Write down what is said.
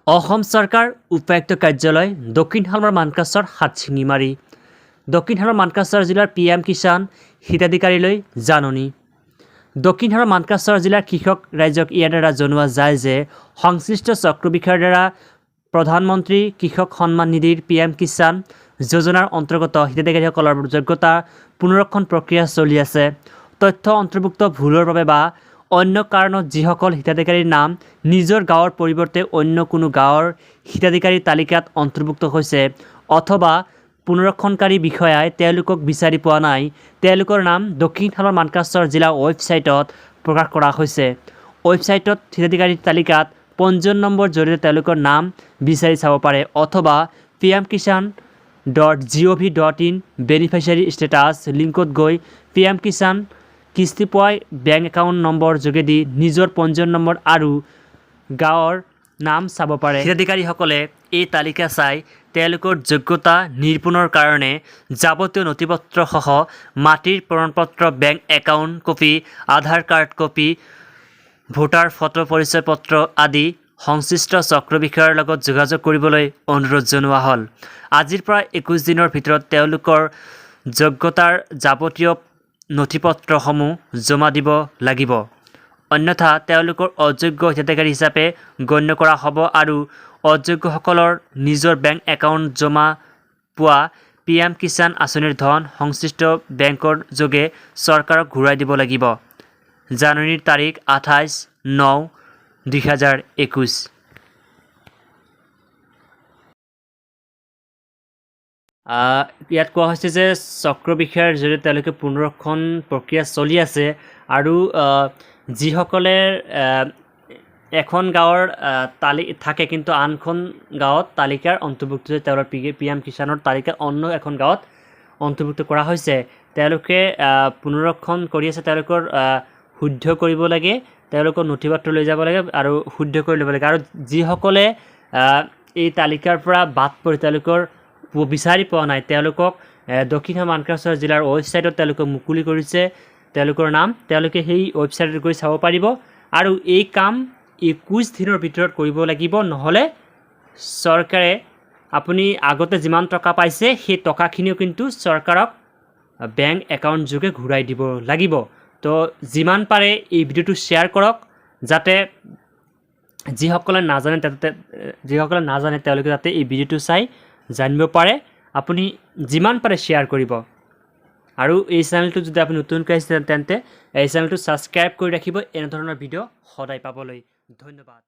অসম চৰকাৰ, উপায়ুক্ত কাৰ্যালয়, দক্ষিণ শালমাৰা মানকাচৰ, হাটশিঙিমাৰী। দক্ষিণ শালমাৰা মানকাচৰ জিলাৰ পিএম কিষাণ হিতাধিকাৰীলৈ জাননী। দক্ষিণ শালমাৰা মানকাচৰ জিলাৰ কৃষক ৰাইজক ইয়াৰ দ্বাৰা জনোৱা যায় যে সংশ্লিষ্ট চক্ৰ বিষয়াৰ দ্বাৰা প্ৰধানমন্ত্ৰী কৃষক সন্মান নিধিৰ পিএম কিষাণ যোজনাৰ অন্তৰ্গত হিতাধিকাৰীসকলৰ যোগ্যতা পুনৰীক্ষণ প্ৰক্ৰিয়া চলি আছে। তথ্য অন্তৰ্ভুক্ত ভুলৰ বাবে বা অন্য কাৰণত যিসকল হিতাধিকাৰীৰ নাম নিজৰ গাঁৱৰ পৰিৱৰ্তে অন্য কোনো গাঁৱৰ হিতাধিকাৰীৰ তালিকাত অন্তৰ্ভুক্ত হৈছে অথবা পুনৰীক্ষণকাৰী বিষয়াই তেওঁলোকক বিচাৰি পোৱা নাই, তেওঁলোকৰ নাম দক্ষিণ শালমাৰা মানকাচৰ জিলা ৱেবছাইটত প্ৰকাশ কৰা হৈছে। ৱেবছাইটত হিতাধিকাৰীৰ তালিকাত পঞ্জীয়ন নম্বৰ জৰিয়তে তেওঁলোকৰ নাম বিচাৰি চাব পাৰে অথবা pmkisan.gov.in beneficiary status লিংকত গৈ পিএম কিষাণ কিস্তি পোৱাই বেংক একাউণ্ট নম্বৰ যোগেদি নিজৰ পঞ্জীয়ন নম্বৰ আৰু গাঁৱৰ নাম চাব পাৰে। হিতাধিকাৰীসকলে এই তালিকা চাই তেওঁলোকৰ যোগ্যতা নিৰূপণৰ কাৰণে যাৱতীয় নথিপত্ৰসহ মাটিৰ প্ৰমাণপত্ৰ, বেংক একাউণ্ট কপি, আধাৰ কাৰ্ড কপি, ভোটাৰ ফটো, পৰিচয় পত্ৰ আদি সংশ্লিষ্ট চক্ৰ বিষয়াৰ লগত যোগাযোগ কৰিবলৈ অনুৰোধ জনোৱা হ'ল। আজিৰ পৰা 21 দিনৰ ভিতৰত তেওঁলোকৰ যোগ্যতাৰ যাৱতীয় নথিপত্ৰসমূহ জমা দিব লাগিব। অন্যথা তেওঁলোকৰ অযোগ্য হিতাধিকাৰী হিচাপে গণ্য কৰা হ'ব আৰু অযোগ্যসকলৰ নিজৰ বেংক একাউণ্ট জমা পোৱা পিএম কিষাণ আঁচনিৰ ধন সংশ্লিষ্ট বেংকৰ যোগে চৰকাৰক ঘূৰাই দিব লাগিব। জাননীৰ তাৰিখ 28/9/2021। ইয়াত কোৱা হৈছে যে চক্ৰ বিষয়াৰ জৰিয়তে তেওঁলোকে পুনৰীক্ষণ প্ৰক্ৰিয়া চলি আছে আৰু যিসকলে এখন গাঁৱৰ তালি থাকে কিন্তু আনখন গাঁৱত তালিকাৰ অন্তৰ্ভুক্ত, তেওঁলোকৰ পিএম কিষাণৰ তালিকা অন্য এখন গাঁৱত অন্তৰ্ভুক্ত কৰা হৈছে, তেওঁলোকে পুনৰীক্ষণ কৰি আছে। তেওঁলোকৰ শুদ্ধ কৰিব লাগে, তেওঁলোকৰ নথি পত্ৰ লৈ যাব লাগে আৰু শুদ্ধ কৰি ল'ব লাগে। আৰু যিসকলে এই তালিকাৰ পৰা বাদ পৰি তেওঁলোকৰ বিচাৰি পোৱা নাই, তেওঁলোকক দক্ষিণ মানকাচৰ জিলাৰ ৱেবছাইটত তেওঁলোকে মুকলি কৰিছে তেওঁলোকৰ নাম। তেওঁলোকে সেই ৱেবছাইটত গৈ চাব পাৰিব আৰু এই কাম 21 দিনৰ ভিতৰত কৰিব লাগিব। নহ'লে চৰকাৰে আপুনি আগতে যিমান টকা পাইছে, সেই টকাখিনিও কিন্তু চৰকাৰক বেংক একাউণ্ট যোগে ঘূৰাই দিব লাগিব। তো যিমান পাৰে এই ভিডিঅ'টো শ্বেয়াৰ কৰক, যাতে যিসকলে নাজানে তেওঁলোকে যাতে এই ভিডিঅ'টো চাই জানিব পাৰে। আপুনি যিমান পাৰে শ্বেয়াৰ কৰিব আৰু এই চেনেলটো যদি আপুনি নতুনকৈ আহিছে, তেন্তে এই চেনেলটো ছাবস্ক্ৰাইব কৰি ৰাখিব এনেধৰণৰ ভিডিঅ' সদায় পাবলৈ। ধন্যবাদ।